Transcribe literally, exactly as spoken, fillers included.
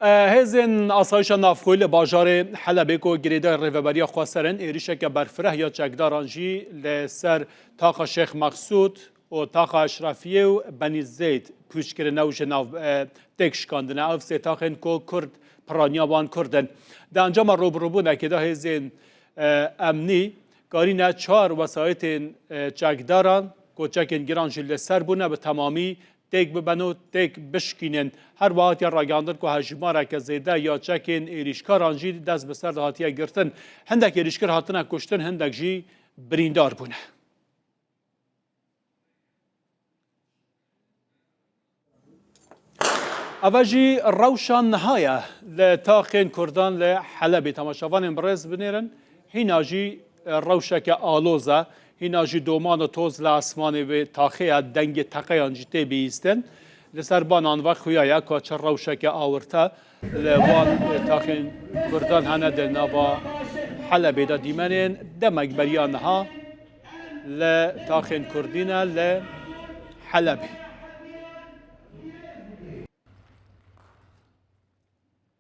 Hêzên asayişa navxweyî li bajarê Helebê ku girêdayî Rêveberiya Xweser in, êrîşeke berfireh ya çekdaran jî li ser taxa Şêx Meqsûd û taxa Eşrefiyê û Benî Zeyd pûç kirine û ji nav, e, têk şikandine. Ev sê taxên ku Kurd piraniya wan Kurd in. Di encama rûbirûbûnekê de hêzên, e, emnî karîne çar wesayîtên, e, çekdaran ku çekên giran jî li ser bûne bi temamî têk bibin û têk bişkînin. Her wiha hatiye ragihandin ku hejmareke zêde ya çekên êrîşkaran jî dest bi ser de hatiye girtin. Hindek êrîşkir hatine kuştin, hindek jî birîndar bûne. Eve jî rewşa niha ye li taxên Kurdan li Helebê. Temaşevanên birêz binêrin, hîna jî rewşeke aloz e, hîna jî doman û toz li esmanê vê taxê ye, dengê teqeyan jî tê bihîstin. Li ser banan ve xuya ye ku çi rewşeke awirte li wan taxên Kurdan hene di nava Helebê de. Dîmenên demek beriya niha li taxên Kurdî ne, li Helebê.